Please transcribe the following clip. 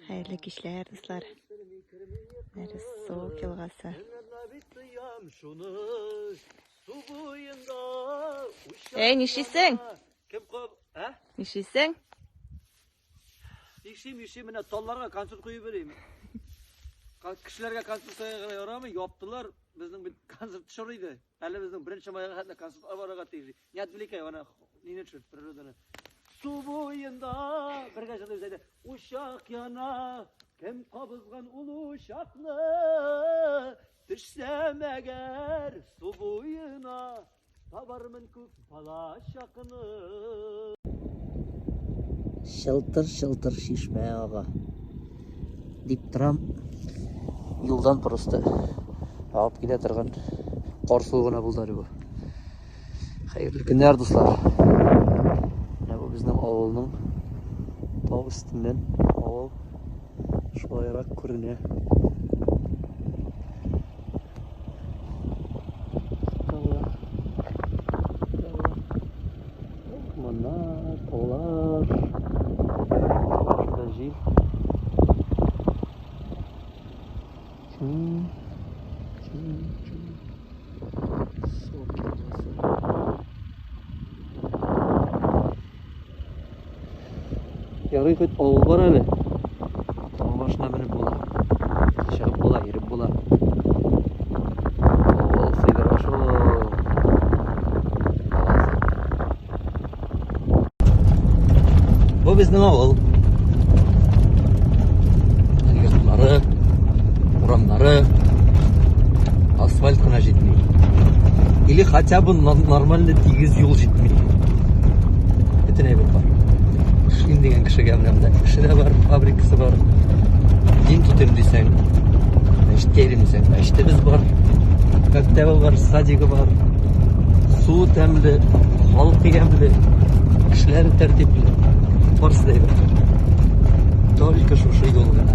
Хәерле кичләр, дуслар. Нәресок елгасы. Эй, нишлисең? Кем кып? Ә? Нишлисең? Нишлим, нишлим, менә талларга концерт куеп йөрим. Кешеләргә концерт куярга ярамый, яптылар. Безнең бит концерт төшер иде. Әле безнең беренче майга хәтле концерт барырга тиеш. Не отвлекай, ана нине төшер, природаны. Су буенда бергә җырлыйбыз әйдә. Учак яна, кем кабызган ул учакны? Төшсәм әгәр су буена, табармын күк балачакны. Чылтыр-чылтыр чишмә ага. Дип торам. Юлдан просто агып килә торган кар суы гына булды әле бу. Хәерле көннәр, дуслар. Менә бу безнең авылның тау өстеннән авыл шулайрак күренә. Таулар. Таулар. Урманнар, таулар. Шунда җил. Чун, чун, чун. Сок елгасы. Ярый хоть авыл бар әле. Тау башына менеп була. Чыгып була, йөреп була. Авыл сыйдыра шул. Бу безнең авыл. Йортлары, урамнары, асфальт кына җитми. Или хотя бы нормальный тигез юл җитми. Бөтен әйбер бар. Эшлим дигән кешегә менә монда эше дә бар, фабрикасы бар. Дин тотыйм дисәң, мәчеткә йөрим дисәң, мәчетебез бар. Мәктәбе бар, садигы бар. Су тәмле, халкы ямьле, кешеләре тәртипле. Барысы да әйбәт. Только шушы юл гына.